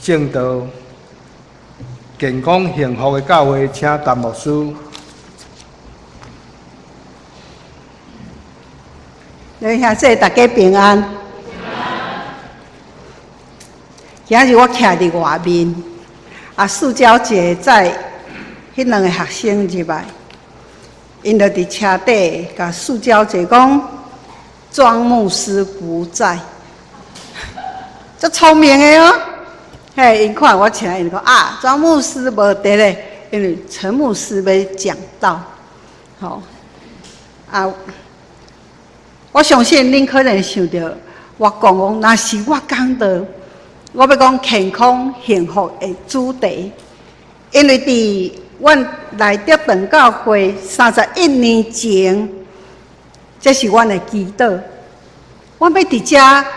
證道，健康幸福的教會，請陳牧師。兄弟大家平安。今仔日我徛佇外面，啊，四嬌姐載彼兩个學生入來，𪜶就佇車底共四嬌姐講：莊牧師不在，足聰明的哦。嘿，𪜶看我穿，𪜶講啊，莊牧師無佇咧，因為陳牧師欲講道，吼啊。我相信恁可能想著我講講，若是我講道，我欲講健康幸福的主題，因為佇阮來德長教會31年前，這是阮的祈禱，阮欲佇遮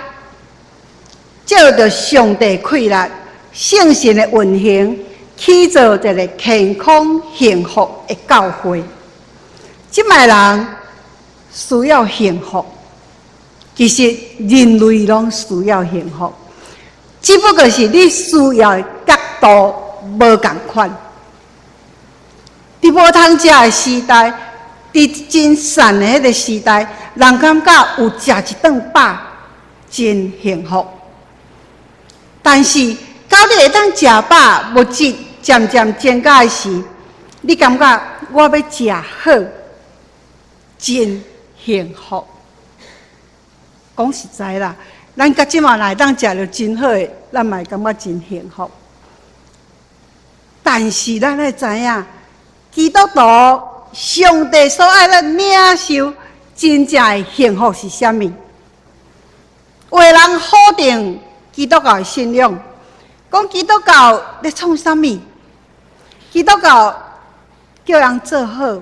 借著上帝氣力、聖神的運行，起造一个健康幸福的教會。這擺人需要幸福，其實人類攏需要幸福，只不過是你需要的角度無仝款。佇無通食的時代，佇真散的彼个時代，人感覺有食一頓飽真幸福。但是到你會當食飽，物質漸漸增加的時，你感覺我欲食好，真幸福。講實在啦，咱到這馬若會當食著真好的，咱嘛會感覺真幸福。但是咱愛知影，基督徒上帝所愛咱領受真正的幸福是啥物？有的人否定基督教的信仰，講基督教咧創啥物？基督教叫人做好，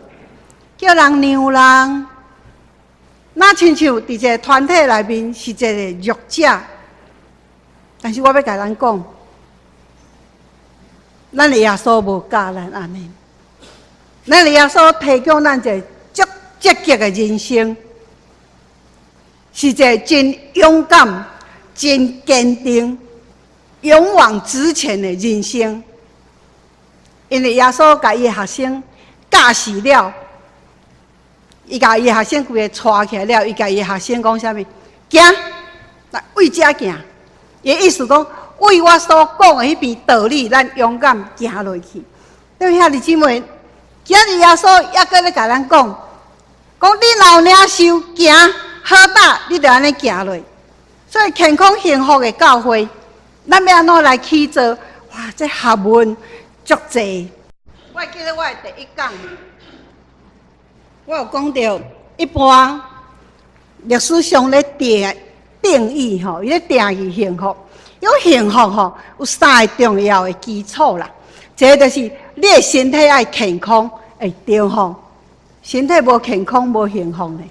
叫人讓人。若親像佇一个團體內面是一个弱者，但是我欲共咱講，咱的耶穌無教咱按呢，咱的耶穌提供咱一个足積極的人生，是一个真勇敢、真堅定、勇往直前的人生。因為耶穌共伊的學生教示了，伊共伊的學生規个帶起來了，伊共伊的學生講啥物？行，來為遮行。伊的意思講，為我所講的彼邊道理，咱勇敢行落去。對兄弟姊妹，今日耶穌猶閣咧共咱講，講你若有領受行好膽，你就按呢行落。所以健康幸福的教會，咱欲按怎來起造？哇，這學問足濟。我會記得我的第一講，我有講著一般歷史上咧定定義吼，伊咧定義幸福，有幸福吼，有三个重要的基礎啦。一个就是你的身體愛健康，會對吼，身體無健康無幸福咧。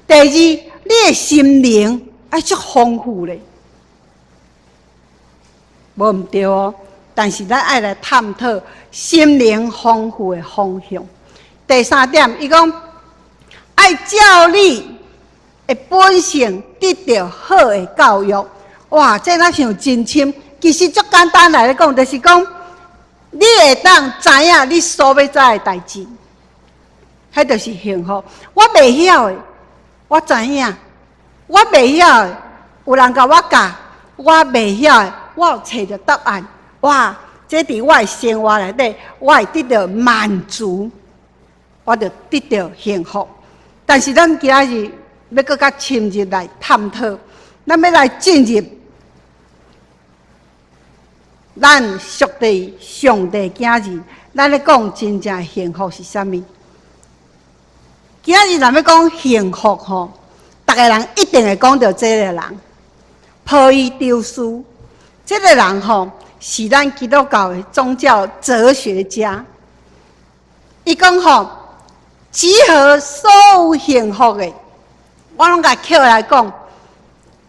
第二，你的心靈愛足豐富咧，無毋對哦。但是咱愛來探討心靈豐富的方向。第三點，伊講愛照你的本性得著好的教育。哇，這若像真深，其實足簡單來講，就是講你會當知影你所欲知的代誌，彼就是幸福。我袂曉的，我知影；我袂曉的，有人共我教；我袂曉的，我有揣著答案。哇！這佇我的生活內底，我會得著滿足，我就得著幸福。但是咱今仔日欲閣較深入來探討，咱欲來進入咱屬地上帝囝兒，咱咧講真正的幸福是啥物？今仔日若欲講幸福吼，逐个人一定會講著這个人，普伊丟斯，這个人吼，是咱基督教的宗教哲學家。伊講吼，集合所有幸福的，我攏共抾來講，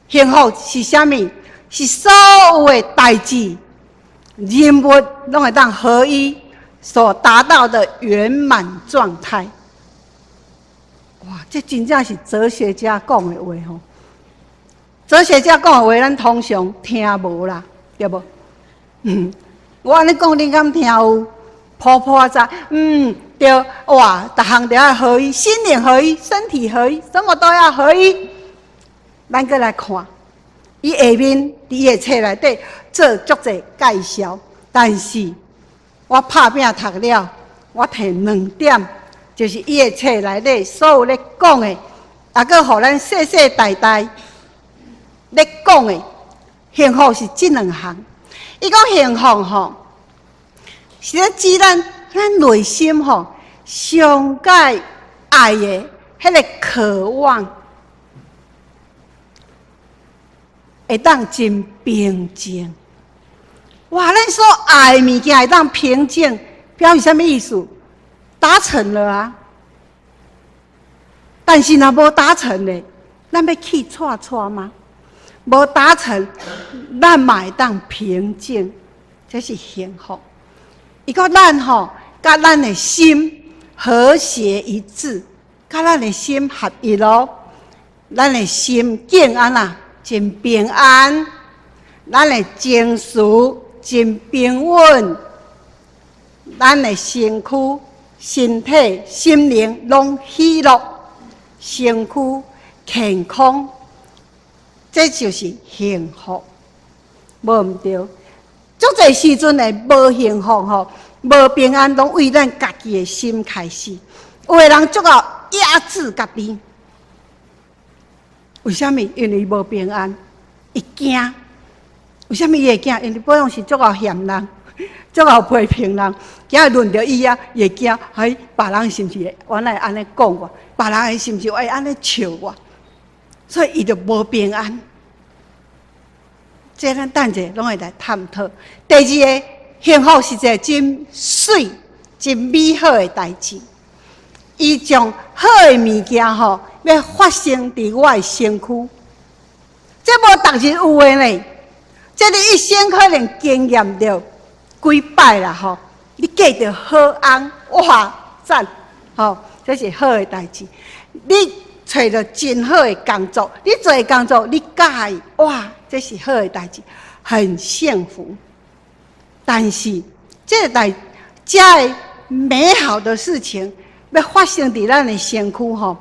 幸福是啥物？是所有的代誌、人物攏會當合一所達到的圓滿狀態。哇，這真正是哲學家講的話吼！哲學家講的話，咱通常聽無啦，對無？我按呢講，恁敢聽有？抱抱仔，對，哇，逐項都要合一，心靈合一，身體合一，什麼都要合一。咱閣來看，伊下面佇伊的冊內底做足濟介紹，但是我拍拼讀了，我提兩點，就是伊的冊內底所有咧講的，抑閣予咱世世代代咧講的，幸福是這兩項。伊講幸福吼，是咧指咱內心吼上蓋愛的彼个渴望，會當真平靜。哇！咱所愛的物件會當平靜，表示啥物意思？達成了啊！但是若無達成呢？咱欲氣掣掣嗎？無達成，咱嘛會當平靜，這是幸福。伊講咱吼，佮咱的心和諧一致，佮咱的心合一咯，咱的心境按怎真平安，咱的情緒真平穩，咱的身軀、身體、心靈攏喜樂，身軀健康，這就是幸福，無毋對。足濟時陣會無幸福吼，無平安，攏為咱家己的心開始。有的人足𠢕壓制家己，為啥物？因為伊無平安，伊驚。為啥物伊會驚？因為本來是足𠢕嫌人，足𠢕批評人，今日輪著伊啊，伊會驚。哎，別人是毋是原來按呢講我？別人是毋是會按呢笑我？所以伊就無平安。這咱等者攏會來探討。第二个，幸福是一个真媠、真美好的代誌。伊將好的物件吼，欲發生佇我的身軀，這無逐日有的呢。這你一生可能經驗著幾擺啦吼。你嫁著好翁，哇，讚！吼，這是好的代誌。你揣著真好的工作，你做的工作你佮意，哇！這是好的代誌，很幸福。但是，這個代這个美好的事情欲發生佇咱的身軀吼，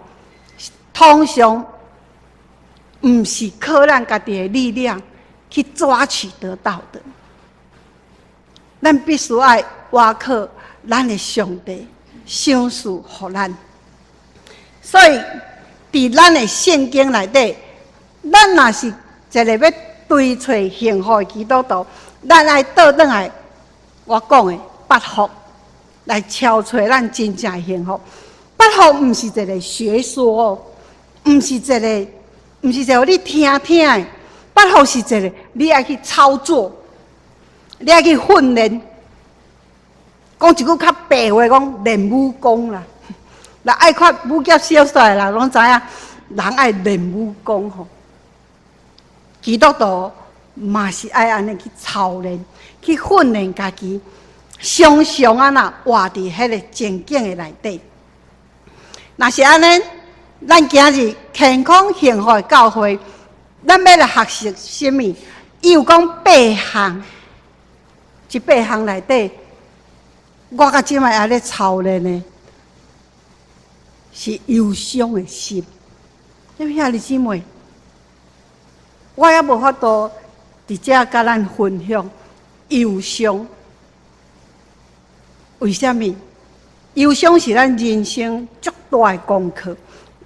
通常毋是靠咱家己的力量去抓取得到的。咱必須愛倚靠咱的上帝賞賜予咱。所以，佇咱的聖經內底，咱若是一个欲追揣幸福的基督徒，咱愛倒轉來，我講的八福來敲揣咱真正的幸福。八福毋是一个學說哦，毋是一个你聽聽的。八福是一个你愛去操作，你愛去訓練。講一句較白話，講練武功啦。若愛看武俠小說的人攏知影，人愛練武功吼。基督徒嘛是愛按呢去操練、去訓練家己，常常按怎活佇彼个情景的內底。若是按呢，咱今日健康幸福的教會，咱欲來學習啥物？伊有講八項，這八項內底，我到這擺猶咧操練的，是憂傷的心。你兄弟姊妹，我猶無法度佇遮佮咱分享憂傷。為啥物？憂傷是咱人生足大的功課，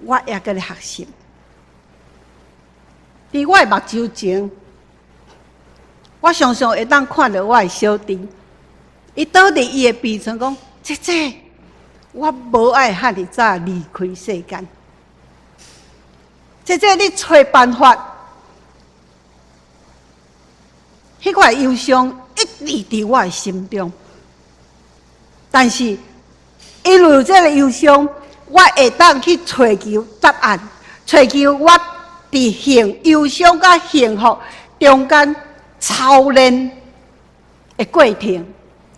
我猶閣咧學習。佇我的目睭前，我常常會當看著我的小弟，伊倒佇伊的病床講：姐姐，我無愛遐爾早離開世間。姐姐，你揣辦法。彼塊憂傷一直佇我的心中，但是因為有這个憂傷，我會當去揣求答案，揣求我佇幸憂傷佮幸福中間操練的過程。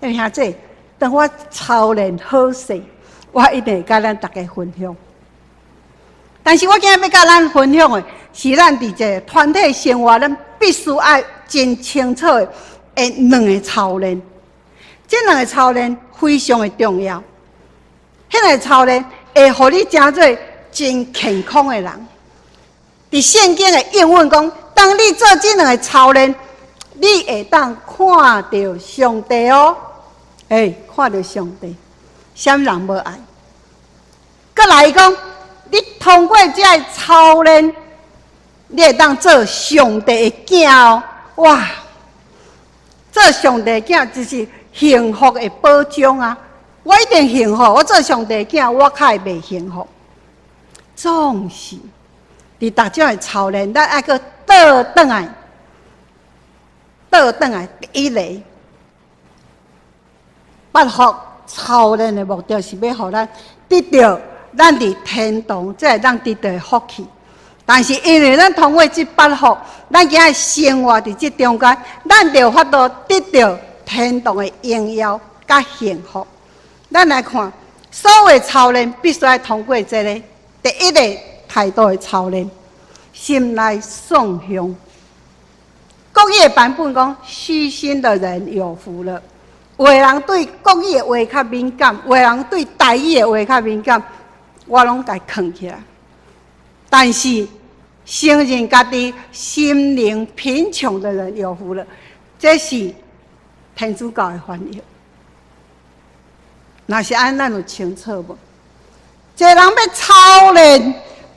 兄弟，當我操練好勢，我一定會佮咱大家分享。但是我今日欲佮咱分享的是，咱佇這个團體生活，咱必須愛真清楚的的兩个操練。這兩个操練非常的重要。彼个操練會予你成做真健康的人。佇聖經的應允講，當你做這兩个操練，你會當看著上帝哦。欸，看著上帝，啥物人無愛？閣來講，你通過這个操練，你會當做上帝的囝哦。哇！做上帝的囝就是幸福的保障啊！我一定幸福，我做上帝的囝，我較會袂幸福。總是佇逐種的操練，咱愛閣倒轉來，倒轉來。第一個，八福操練的目的是欲予咱得著咱佇天堂，才會當得著福氣。但是因為咱通過這八福，咱今仔生活佇這中間，咱就有法度得著天堂的榮耀佮幸福。咱來看，所有操練必須愛通過這个第一个態度的操練，心內喪向。國語的版本講，虛心的人有福了。有的人對國語的話較敏感，有的人對台語的話較敏感，我攏共囥起來。但是承認家己心靈貧窮的人有福了，這是天主教的翻譯。若是按呢，咱有清楚無？一个人欲操練，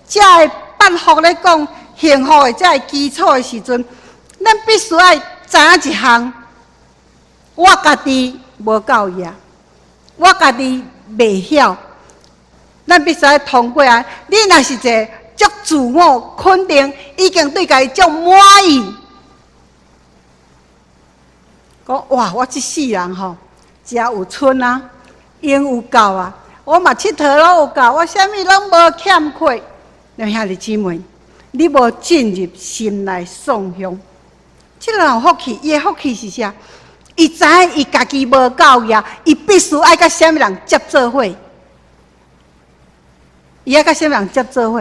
這个八福咧講幸福的這个基礎的時陣，咱必須愛知影一項：我家己無夠額，我家己袂曉。咱必須愛通過啊！你若是一个足自我肯定，已經對家己足滿意，講哇，我這世人吼，食有賰啊，閒有夠啊，我嘛𨑨迌攏有夠，我啥物攏無欠缺。兄弟姊妹，你無進入心內喪向，這個人有福氣，伊的福氣是啥？伊知影伊家己無夠額，伊必須愛佮啥物人接做伙？伊愛佮啥物人接做伙？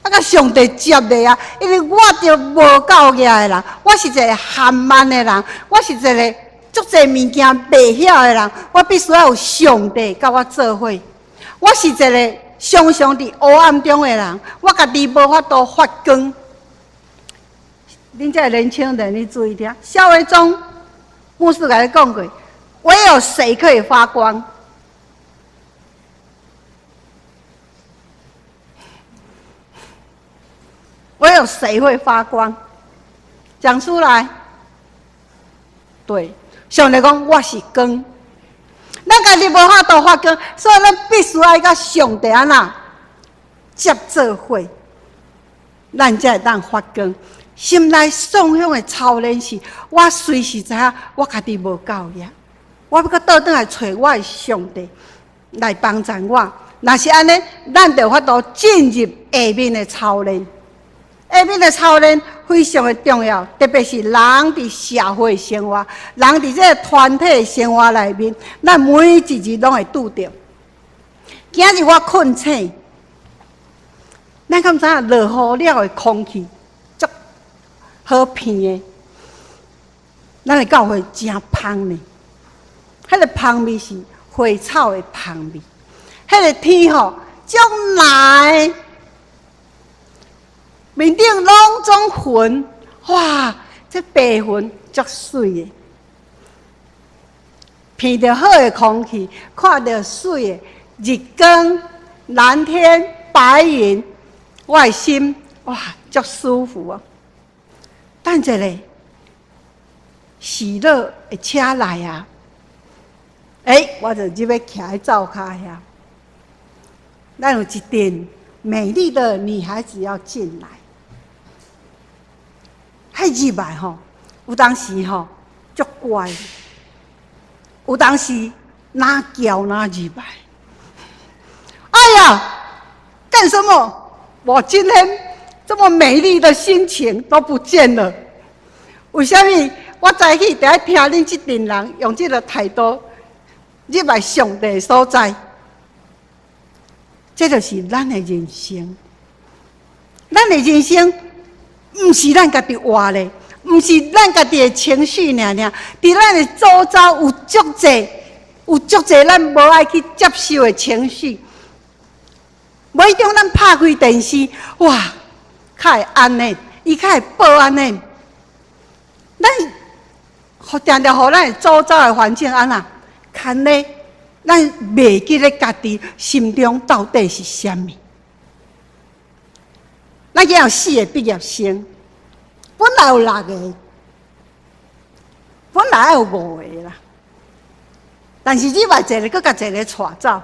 啊，佮上帝接的啊！因為我就無夠額的人，我是一个含慢的人，我是一个足濟物件袂曉的人，我必須愛有上帝佮我做伙。我是一个常常佇黑暗中的人，我家己無法度發光。恁這个年輕人，你注意聽，蕭維忠牧師共你講過，唯有誰可以發光？唯有誰會發光？講出來。對，上帝講我是光，咱家己無法度發光，所以咱必須愛佮上帝按怎接做伙，咱才會當發光。心內喪向的操練是，我隨時知影我家己無夠額，我欲閣倒轉來揣我的上帝來幫助我。若是按呢，咱就有法度進入下面的操練。下面的操練非常的重要，特別是人佇社會生活，人佇這个團體生活內面，咱每一日攏會拄著。今日我睏醒，咱敢知影落雨了的空氣足好鼻的，咱的教會誠芳呢。彼个芳味是花草的芳味，彼个天吼足藍的。面頂攏總雲，哇！這白雲足媠的，鼻著好的空氣，看著媠的日光、藍天、白雲，我的心哇，足舒服啊！等一下，喜樂的車來啊！欸，我就入去徛佇灶跤遐，咱有一陣美麗的女孩子要進來。彼入來吼，有當時吼足乖，有當時哪叫哪入來。哎呀，幹什麼？我今天這麼美麗的心情都不見了。為啥物？我早起就愛聽恁這陣人用這个態度入來上帝的所在，這就是咱的人生。咱的人生毋是咱家己活的，毋是咱家己的情緒爾爾，佇咱的周遭有足濟，有足濟咱無愛去接受的情緒。無一定咱拍開電視，哇，較會按呢，伊較會報按呢。咱定定予咱的周遭的環境按怎，牽咧，咱袂記咧家己心中到底是啥物。咱今有四個畢業生，本來有六個，本來有五個啦，但是入來一個，閣共一個帶走，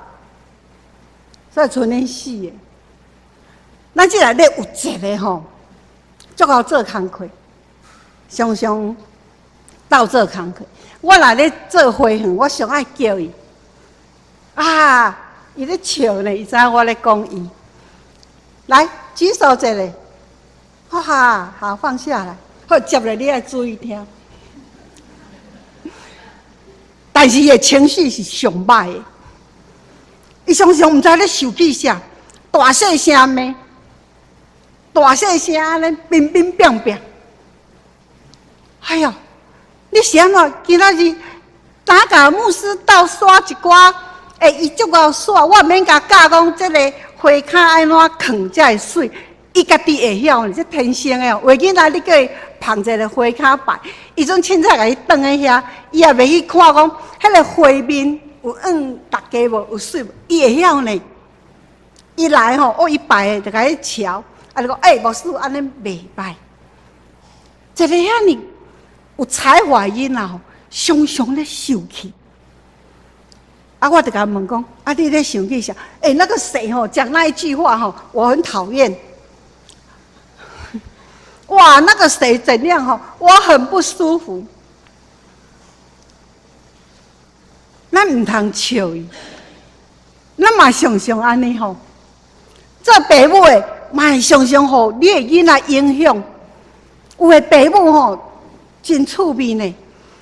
所以賰恁四個。咱這內底有一個吼，足𠢕做工課，常常鬥做工課。我若咧做花園，我上愛叫伊。啊，伊咧笑呢，伊知影我咧講伊。來，舉手一下。哈，好，放下來。好，接落你愛注意聽。但是伊的情緒是上歹的，伊常常毋知咧受氣啥，大細聲罵，大細聲按呢乒乒乓乓。哎喲，你是按怎？今仔日打共牧師鬥刷一寡，欸，伊足𠢕刷，我毋免共教講這个花跤按怎囥才會媠，伊家己會曉，這天生的哦。有的囡仔你叫伊捧一个花跤擺，伊陣凊彩共伊轉咧遐，伊也袂去看講，彼个花面有囥逐家無，有媠無，伊會曉呢。伊來吼，哦，伊擺的就共伊瞧，啊，就講，欸，牧師按呢袂䆀。一个遐爾有才華的囡仔吼，常常咧受氣。啊，我就共問講，啊，你咧生氣啥？欸，那個誰吼講那一句話吼，我很討厭。哇，那個誰怎樣吼，我很不舒服。咱毋通笑伊，咱嘛常常按呢吼，做爸母的嘛會常常予你的囡仔影響。有的爸母吼真趣味呢，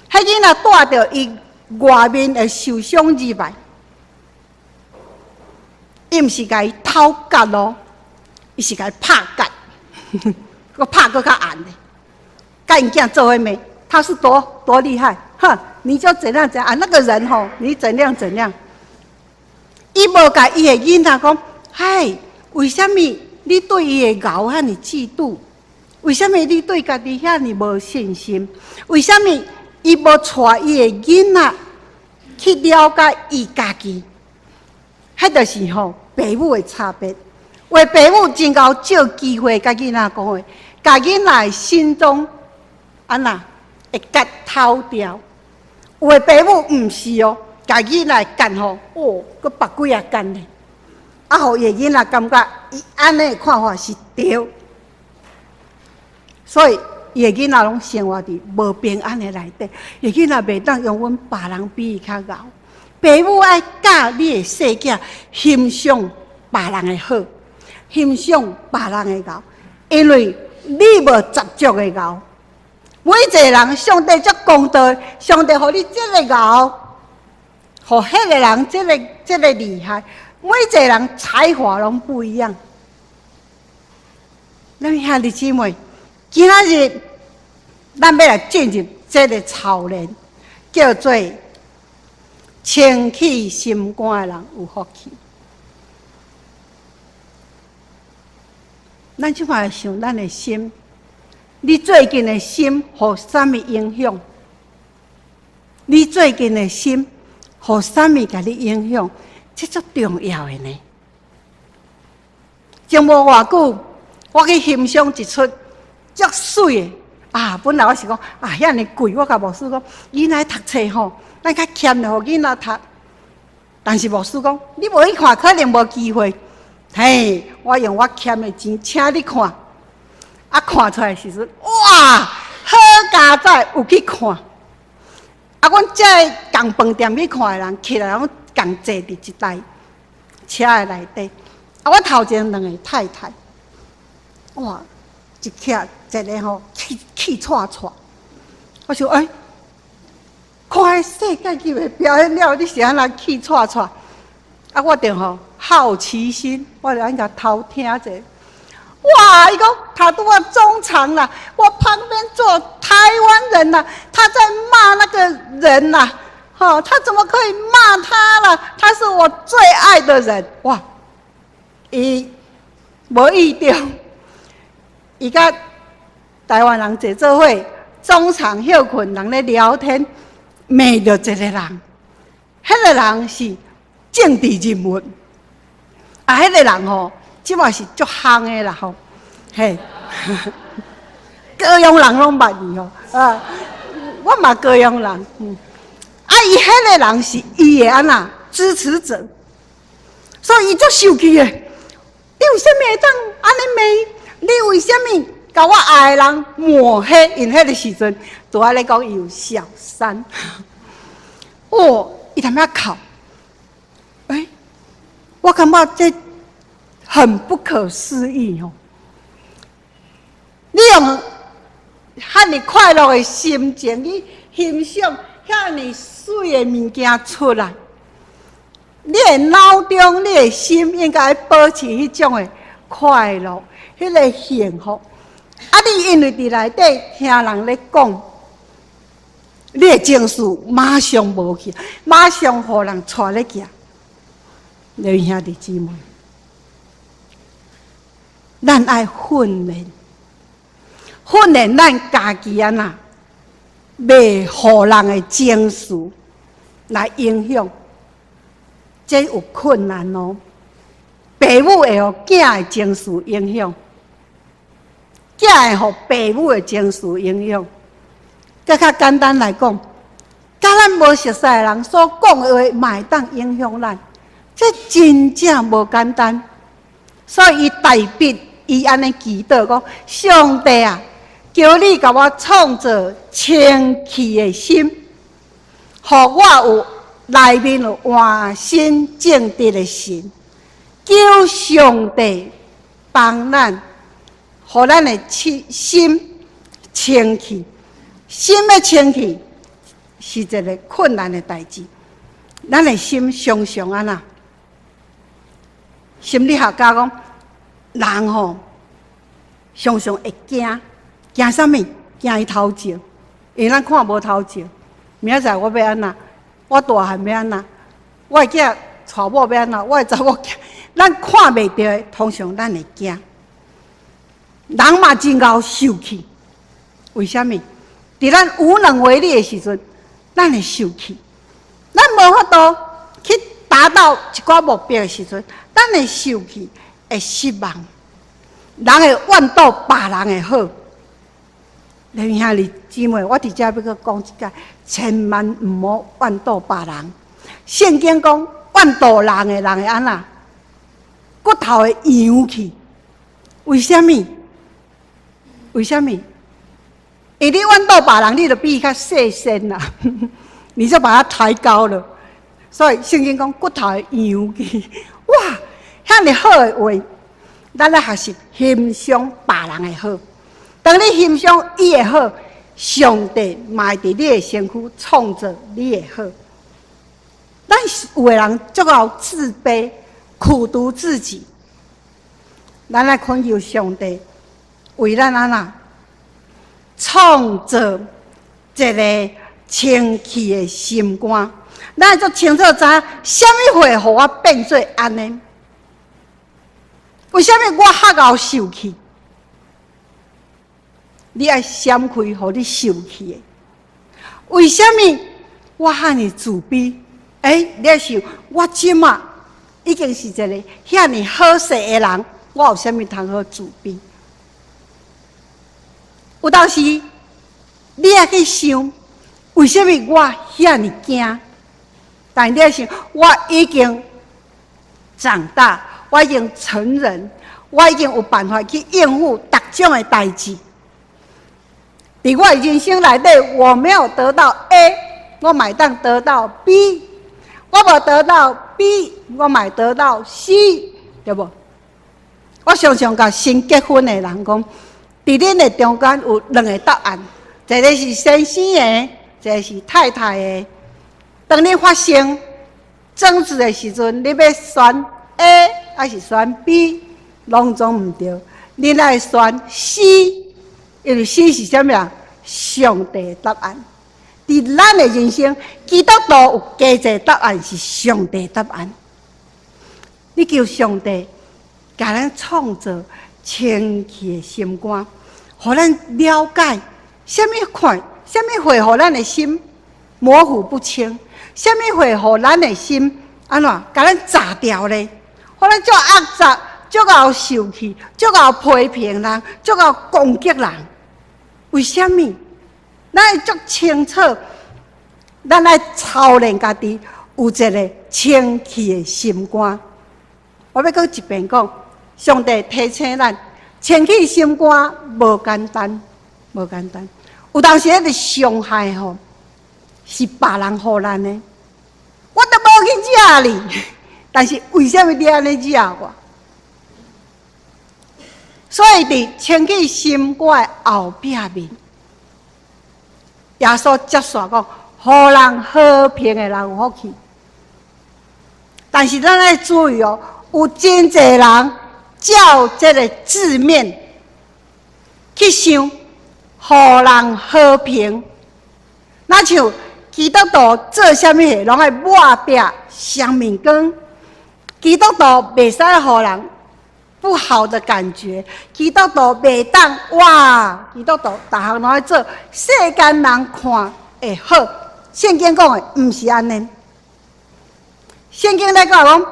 彼囡仔帶著伊外面的受傷入來，伊毋是共伊討角咯，伊是共伊拍角，閣拍閣較硬咧。共𪜶囝做伙罵，他是多多厲害，哼！你就怎樣怎樣啊？那個人吼，你怎樣怎樣？伊無共伊的囡仔講，嗨，為啥物你對伊的𠢕遐爾嫉妒？為啥物你對家己遐爾無信心？為啥物伊無帶伊的囡仔去了解伊家己？彼就是吼爸母的差別。有的爸母真𠢕借機會共囡仔講話，共囡仔的心中按怎會結偷掉。有的爸母毋是哦，共囡仔幹吼，哦，閣別幾仔工咧，啊，予伊的囡仔感覺伊按呢的看法是對，所以伊的囡仔攏生活佇無平安的內底。伊的囡仔袂當容忍別人比伊較𠢕。爸母愛教你的細囝欣賞別人的好，欣賞別人的𠢕，因為你無十足的𠢕。每一個人，上帝足公道，上帝予你這个𠢕，予彼个人這个這个厲害。每一個人才華攏不一樣。咱兄弟姊妹，今仔日咱欲來進入這个操練，叫做清氣心肝的人有福氣。咱這擺想咱的心，你最近的心予啥物影響？你最近的心予啥物共你影響？這足重要的呢。前無偌久，我去欣賞一齣足媠的啊！本來我是講啊，遐爾貴，我共牧師講，囡仔讀冊吼，咱較儉的，予囡仔讀。但是牧師講，你無去看，可能無機會。嘿，我用我儉的錢請你看，啊，看出來時陣，哇，好佳哉，有去看。啊，阮這个仝飯店去看的人，起來攏仝坐佇一台車的內底。啊，我頭前兩个太太，哇，一徛一个吼氣氣掣掣，我想欸，看彼世界級的表演了，你是按怎氣掣掣？啊，我就吼好奇心，我就按共偷聽者。哇！伊講他拄仔中場啦，我旁邊坐台灣人啦，他在罵那個人啦，吼，他怎麼可以罵他了？他是我最愛的人。哇！伊無意中，伊佮台灣人坐做伙，中場歇睏，人咧聊天，罵著一個人，彼個人是政治人物，啊，彼個人吼，這嘛是足夯的啦吼，嘿，高雄人攏捌伊吼，啊，我嘛高雄人，啊，伊彼個人是伊的按怎支持者，所以伊足受氣的。你為啥物會當按呢罵？你為啥物共我愛的人抹黑？𪜶彼個時陣，拄仔咧講伊有小三，哦，伊踮遐哭，欸，我感覺這很不可思議哦！你用遐爾快樂的心情去欣賞遐爾媠的物件出來，你的腦中、你的心應該保持彼種的快樂、彼個幸福。啊！你因為佇內底聽人咧講，你的情緒馬上無去，馬上予人帶咧行。你兄弟姊妹，咱愛訓練，訓練咱家己按怎，袂予人的情緒來影響，這有困難哦。爸母會予囝的情緒影響，囝會予爸母的情緒影響。閣較簡單來講，佮咱無熟似的人所講的話，嘛會當影響咱，這真正無簡單。所以伊大筆，伊按呢祈禱講：上帝啊，求你共我創造清氣的心，予我有內面有換新正直的神。求上帝幫咱，予咱的心清氣。心欲清氣是一個困難的代誌。咱的心常常按怎？心理學家講，人吼常常會驚，驚啥物？驚伊頭前，因為咱看無頭前。明仔載我欲按怎？我大漢欲按怎？我的囝娶某欲按怎？我的查某囝，咱看袂著的，通常咱會驚。人嘛真𠢕受氣，為啥物？佇咱無能為力的時陣，咱會受氣。咱無法度去達到一寡目標的時陣，咱會受氣，會失望。人會怨妒別人的好。兄弟姊妹，我佇遮欲閣講一擺，千萬毋好怨妒別人。聖經講，怨妒人的人會按怎？骨頭會揚去。為啥物？為啥物？因為你怨妒別人，你就比伊較細身啦，你就把他抬高了。所以聖經講骨頭會揚去。哇，遐爾好的話，咱來學習欣賞別人的好。當你欣賞伊的好，上帝嘛會佇你的身軀創造你的好。咱有的人足𠢕自卑，苦毒自己。咱來懇求上帝為咱按怎創造一個清氣的心肝。咱足清楚知影，啥物會予我變做按呢？為啥物我較𠢕受氣？你愛閃開，予你受氣的。為啥物我遐爾自卑？欸，你愛想，我這馬已經是一個遐爾好勢的人，我有啥物通好自卑？有當時你愛去想，為啥物我遐爾驚？但你愛想，我已經長大，我已經成人，我已經有辦法去應付逐種的代誌。佇我的人生內底，我沒有得到 A，我嘛會當得到 B；我無得到 B，我嘛會得到 C，對無？我常常共新結婚的人講，佇恁的中間有兩個答案，一個是先生的，一個是太太的。當你發生爭執的時陣，你欲選 A 抑是選 B，攏總毋對。恁愛選 C，因為 C 是啥物啊？上帝答案。佇咱的人生，基督徒有加濟答案是上帝答案。你求上帝共咱創造清氣的心肝，予咱了解啥物款，啥物會予咱的心模糊不清，啥物會予咱的心按怎共咱炸掉咧？予咱足壓榨，足𠢕受氣，足𠢕批評人，足𠢕攻擊人。為啥物？咱愛足清楚，咱愛操練家己有一个清氣的心肝。我欲閣一遍講，上帝提醒咱，清氣心肝無簡單，無簡單。有當時彼个傷害吼，是別人予咱的，我都無去惹你，但是為啥物你按呢惹我？所以佇清氣心肝的後壁面，耶穌接續講，予人和平的人有福氣。但是咱愛注意哦，有真濟人照這个字面去想，予人和平，若像基督徒做啥物事，攏愛抹壁雙面光。基督徒袂使予人不好的感覺，基督徒袂當哇！基督徒逐項攏愛做，世間人看會好。聖經講的毋是按呢。聖經咧講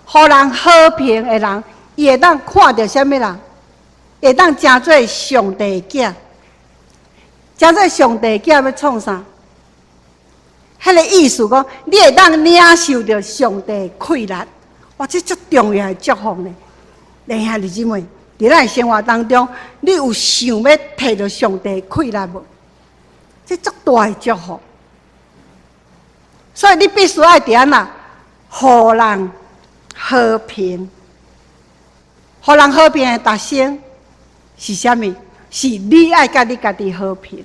講，予人和平的人，伊會當看著啥物人？會當成做上帝的囝，成做上帝的囝欲創啥？彼个意思講，你會當領受著上帝的氣力。哇，這足重要的祝福呢！弟兄姊妹，佇咱生活當中，你有想欲提著上帝的氣力無？這足大的祝福。所以你必須愛佇按怎，予人和平，予人和平的達成是啥物？是你愛佮你家己和平。予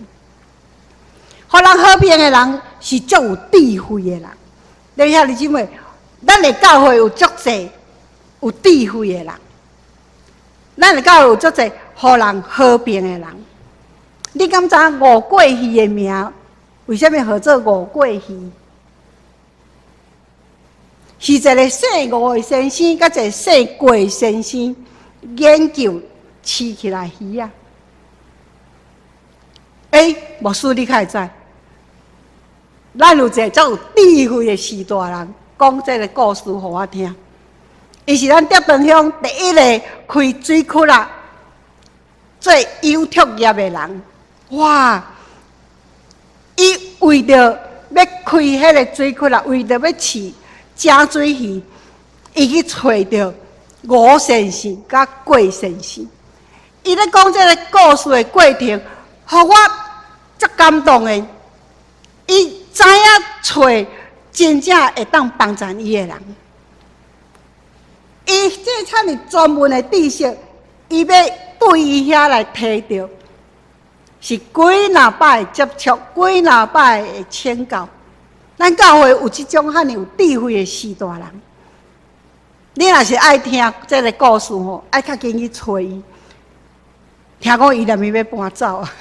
人和平的人是足有智慧的人。弟兄姊妹，咱的教會有足濟有智慧的人，咱的教會有足濟予人和平的人。你敢知影吳過魚的名？為啥物號做吳過魚？是一个姓吳的先生，佮一个姓郭的先生研究飼起來魚仔。欸，牧師你較會知？咱有一个足有智慧的序大人講這个故事予我聽。伊是咱竹塘鄉第一个開水窟仔做養殖業的人。哇！伊為著欲開彼个水窟仔，為著欲飼井水魚，伊去揣著吳先生佮郭先生。伊咧講這个故事的過程，予我足感動的。伊知影揣真正會當幫助伊的人。伊這遮爾專門的知識，伊欲對伊遐來提著，是幾若擺的接觸，幾若擺的請教。咱教會有這種遐爾有智慧的序大人。你若是愛聽這个故事吼，愛較緊去揣伊。聽講伊連伊欲搬走啊，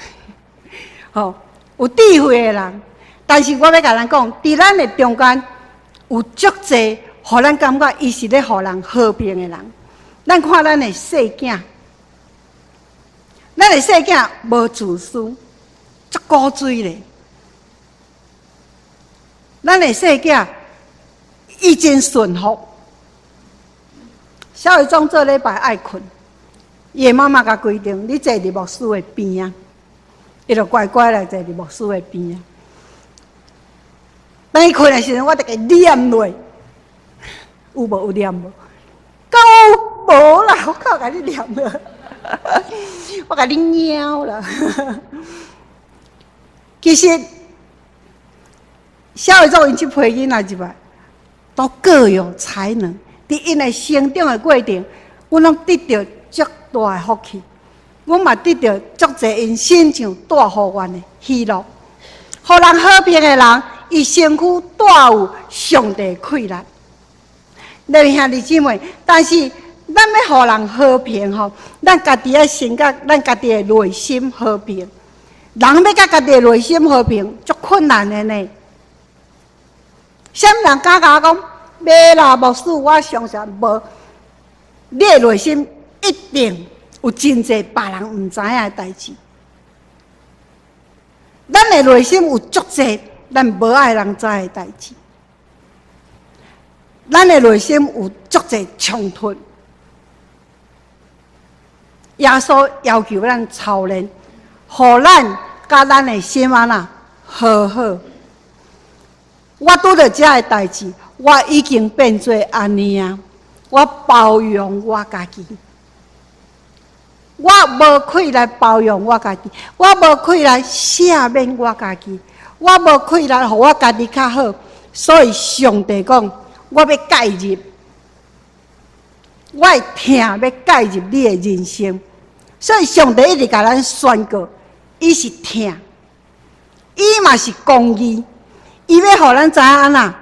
吼，有智慧的人。但是我欲共咱講，佇咱的中間有足濟，予咱感覺伊是咧予人和平的人。咱看咱的細囝，咱的細囝無自私，足古錐咧。咱的細囝伊真順服。小偉總做禮拜愛睏，伊的媽媽共規定，你坐佇牧師的邊仔，伊就乖乖來坐佇牧師的邊仔。當伊睏的時陣，我就共念落，有無有念無？敢有無啦？我靠，共你念了，我共你貓啦。其實，小偉總𪜶這批囡仔入來，都各有才能。佇𪜶的成長的過程，阮攏得著足大的福氣。阮嘛得著足濟𪜶身上帶予阮的喜樂。予人和平的人，伊身軀帶有上帝氣力。弟兄姊妹，但是咱欲予人和平吼，咱家己愛先佮咱家己的內心和平。人欲佮家己的內心和平，足困難的呢。啥物人敢共我講？袂啦，牧師，我相信無。你的內心一定有真濟別人毋知影的代誌。咱的內心有足濟咱無愛人知的代誌。咱的內心有足濟衝突。耶穌要求咱操練，予咱佮咱的心按怎和好。我拄著這个代誌，我已經變做按呢啊！我包容我家己，我無氣力包容我家己，我無氣力赦免我家己，我無氣力予我家己較好。所以上帝講，我欲介入，我的疼欲介入你的人生。所以上帝一直共咱宣告，伊是疼，伊嘛是公義，伊欲予咱知影按怎。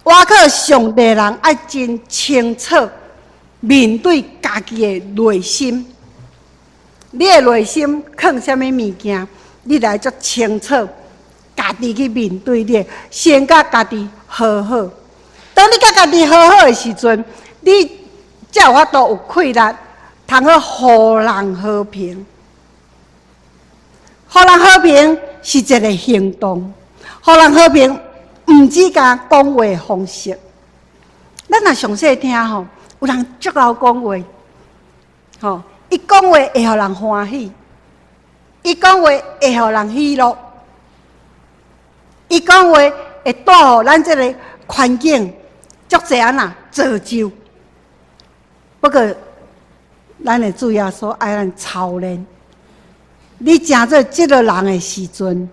倚靠上帝人愛真清楚面對家己的內心，你的內心囥啥物物件，你來足清楚，家己去面對你的，先佮家己和好。當你佮家己和好的時陣，你才有法度有氣力，通好予人和平。予人和平是一个行動，予人和平。毋止共講話方式，咱若詳細聽吼，有人足𠢕講話，吼，伊講話會予人歡喜，伊講話會予人喜樂，伊講話會帶予咱這个環境足濟按怎造就。不過，咱的主耶穌愛咱操練，你成做這个人的時陣，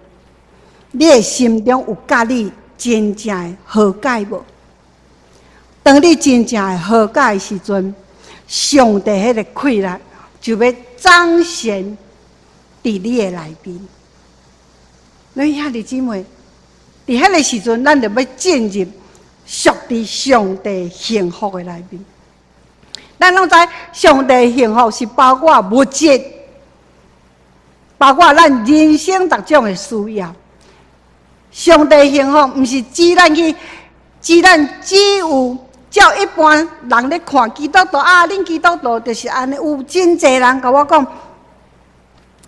你的心中有佮你真正的和解無？當你真正的和解的時陣，上帝彼个氣力就欲彰顯佇你的內面。恁兄弟姊妹，佇彼个時陣，咱就欲進入屬佇上帝幸福的內面。咱攏知上帝幸福是包括物質，包括咱人生逐種的需要。上帝幸福，毋是指咱去，指咱只有照一般人咧看基督徒啊，恁基督徒就是按呢。有真濟人共我講，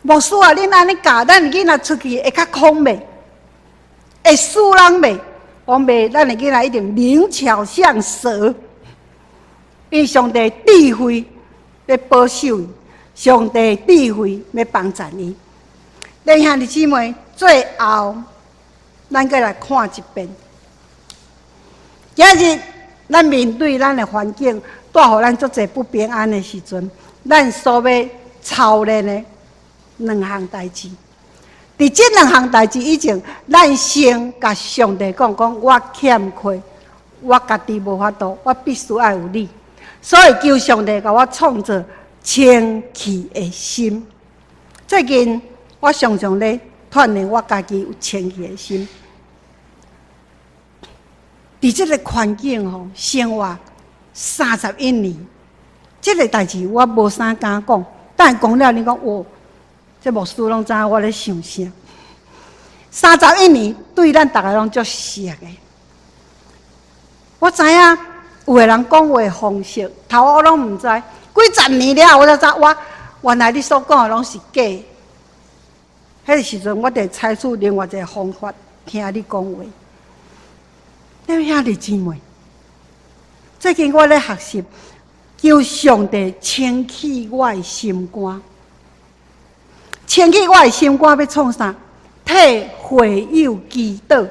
牧師啊，恁按呢教，咱囡仔出去會較空袂？會輸人袂？我講袂，咱的囡仔一定靈巧像蛇。因為上帝智慧欲保守伊，上帝智慧欲幫助伊。恁兄弟姊妹，最後，咱閣來看一遍。今日咱面對咱的環境，帶予咱足濟不平安的時陣，咱所欲操練的兩項代誌。佇這兩項代誌以前，咱先共上帝講講，我欠缺，我家己無法度，我必須愛有你。所以求上帝共我創造清氣的心。最近我常常咧鍛鍊我家己有清氣的心。佇這个環境吼，生活31年，這个代誌我無啥敢講，但講了你講哦，這牧師攏知影我咧想啥。31年對咱逐个攏足熟的，我知影有的人講話方式，頭我攏毋知，幾十年了我才知，我原來你所講的攏是假的。彼个時陣，我就採取另外一个方法聽你講話。恁兄弟姊妹，最近我咧學習，求上帝清去我的心肝，清去我的心肝欲創啥？替會友祈禱。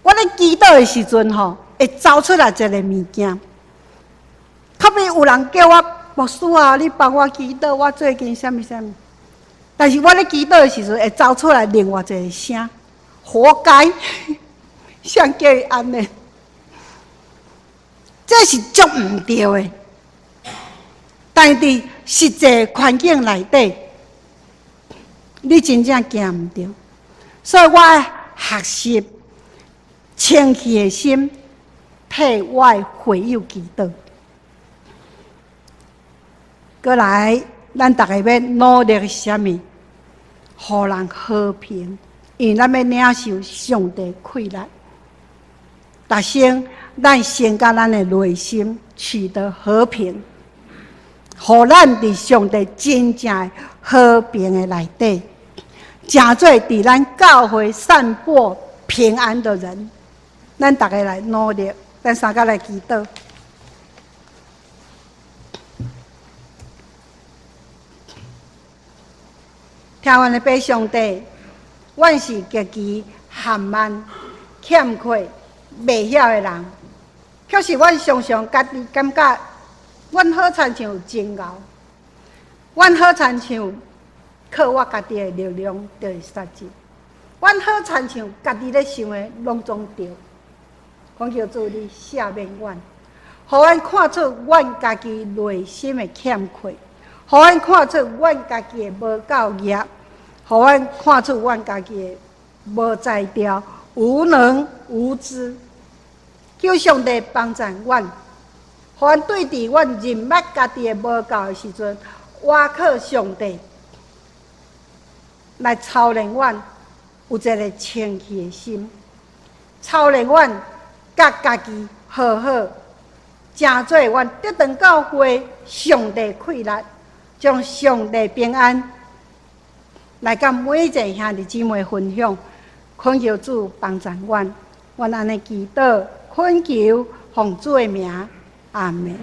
我咧祈禱的時陣吼，會走出來一个物件。較比有人叫我牧師啊，你幫我祈禱，我最近啥物啥物。但是我咧祈禱的時陣，會走出來另外一个聲，活該，誰叫伊按呢？這是足毋對的。但是佇實際環境內底，你真正行毋對，所以我愛學習清氣的心，替我的會友祈禱。閣來，咱逐个欲努力啥物？予人和平，因為咱欲領受上帝快樂。逐先，咱先佮咱的內心取得和平，予咱佇上帝真正和平的內底，成做佇咱教會散播平安的人。咱逐个來努力，咱三個來祈禱。聽阮的父上帝，阮是極其含慢、欠缺、袂曉的人，卻是阮常常家己感覺，阮好親像真𠢕，阮好親像靠我家己的力量就會實際，阮好親像家己咧想的攏總對。懇求主你赦免阮，予阮看出阮家己內心的欠缺，予阮看出阮家己的無夠額，予阮看出阮家己的無才調、無能、無知。求上帝幫助阮，予阮對佇阮認捌家己的無夠的時陣，倚靠上帝來操練阮有一个清氣的心，操練阮佮家己和好，成做阮得當教會上帝快樂，將上帝平安來佮每一个兄弟姊妹分享。懇求主幫助阮，阮按呢祈禱，懇求奉主的名，阿門。